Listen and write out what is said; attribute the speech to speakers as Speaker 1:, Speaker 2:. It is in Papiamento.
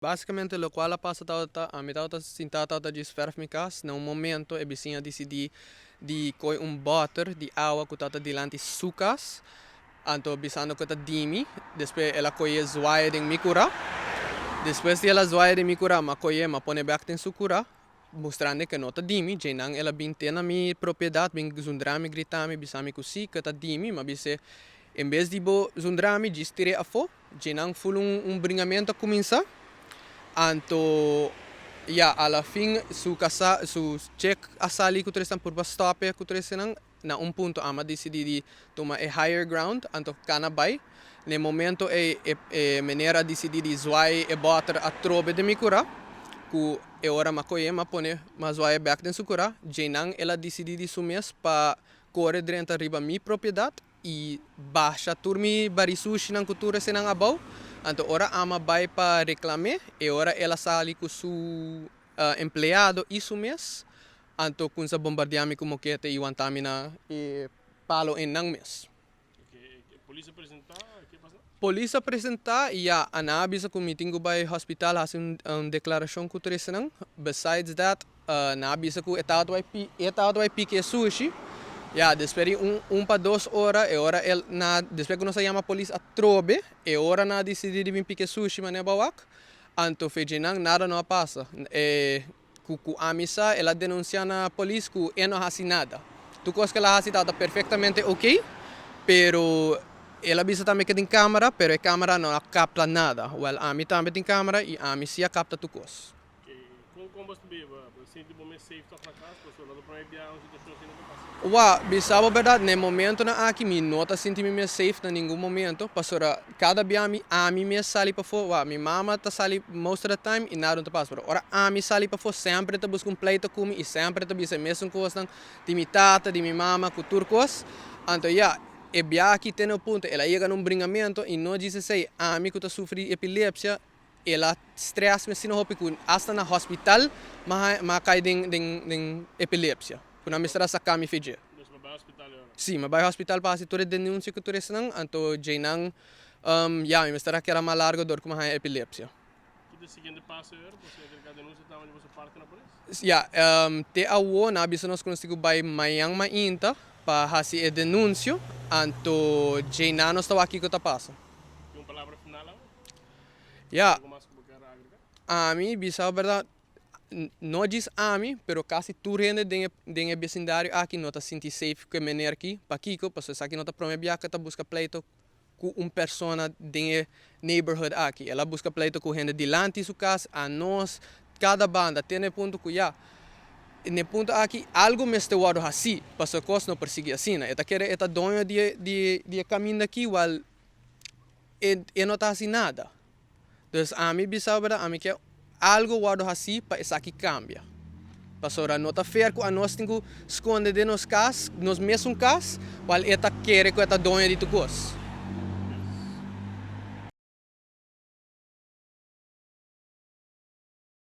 Speaker 1: Basicamente locual a pasa tabata ami tabata sinta tabata djis verf mi cas. Na un momento e bisiña a dicidi di coy un boter di awa cu tabata dilanti su cas, anto bisando cu ta di mi. Despues el a coye zwaye den mi cura. Despues di el a zwaye den mi cura, mi a coye, mi a pone bek den su cura, mustrando cu no ta di mi. Djeinan el a bin te na mi propiedad, bin zundra mi, grita mi, bisa mi cu si, cu ta di mi. Mi a bis'e, en bes di bo zundra mi, djis tir'e afo. Dje-nan ful un bringamento a cuminsa, anto ya a la fin su casa, su check a sali cu tres nan purba stop'e cu tres nan, na un punto ama dicidi di tuma e higher ground, anto cana bay, na e momento ey e e meneer a dicidi di zwaai e boter atrobe den mi cura, cu e ora m'a coye m'a pone m'a zwaai bek den su cura, dje-nan el a dicidi di su mes pa core drenta riba mi propiedad I basha tur mi bari sushinan ku tur esenan abou. Anto ora ama bai pa reklam'é, e ora el a sali ku su empleado i su mes, anto kunsa bombardiá mi ku mokete i wanta mi na e palo einan mes.
Speaker 2: Polis a presentá? Ke pasa?
Speaker 1: Polis a presentá i ya, a nan a bisa ku mi tin ku bai hospital hasi un deklarashon ku tur esenan. Besides that, Nan a bisa ku e tabata bai pi e tabata bai piki e sushi. Ya, despues di un un pa dos ora, e ora el nan a despues ku nos a yama polis atrobe, e ora nan a disidí di bin piki e sushi manera bo a wak. Anto fejinan nada no a pasa. E ku ku ami sa el a denunsiá na polis ku e no a hasi nada. Tur kos ku el a hasi tabata perfektamente oke, pero el a bisa tambe ke tin kamera, pero e kamera no a kapta nada. Wèl ami tambe tin kamera i ami si a kapta tur kos.
Speaker 2: Kon bo ta biba? Bo ta sinti bo mes safe tòg na kas? Pasobra no ta promé bia un situashon asina ta pasa.
Speaker 1: Wak, bisa bo bèrdat, na e momentonan aki mi no ta sinti mi mes safe na ningun momento, pasobra kada bia mi ami mes sali pafó, wak, mi mama ta sali most of the time i nada no ta pasa, pero ora ami sali pafó semper e ta buska un pleito ku mi i semper e ta bisa e mesun kosnan di mi tata, di mi mama, ku tur kos. Anto ya, e bia aki te na e punto el a yega na un bringamento i no djis esei, ami ku ta sufri di epilepsia, El a stress mi asina hopi ku asta na hospital m'a kai den den epilepsia ku nan mester a saka mi fe dje.
Speaker 2: Dus bo bai hospital e ora?
Speaker 1: Si, m'a bai hospital pa hasi tur e denunsia ku tur esnan, anto djeinan ya mi mester a keda mas largo dor ku m'a haña epilepsia.
Speaker 2: Ki ta e siguiente paso e ora? Boso a entrega denunsia tambe di boso parti na polis?
Speaker 1: Ya, te awo nan a bisa nos ku nos tin ku bai mañan mainta pa hasi e denunsio, anto djeinan nos ta wak kiko ta pasa.
Speaker 2: Tin un palabra final awe?
Speaker 1: Ya, ami bisa berdad, no djis ami, pero kasi tur hende den e den e besindario aki no ta sinti safe ku e meneer aki. Pakiko? Pasobra esaki no ta prome biaha ku e ta buska pleito ku un persona den e neighborhood aki. El a buska pleito ku hende dilanti su kas, anos, kada banda, te na e punto ku ya, na e punto aki algu mester wòrdu hasí, pasobra kos no por sigui asina. E ta kere e ta doño di e di e kaminda aki, wèl, E e no ta hasi nada. Dus ami bisa bo ami ke algo wordo hasi pa esaki kambia. Pasobra no ta fair ku anos tin ku skonde den nos kas, nos mesun kas, wal e ta kere ku e ta doño di tur kos.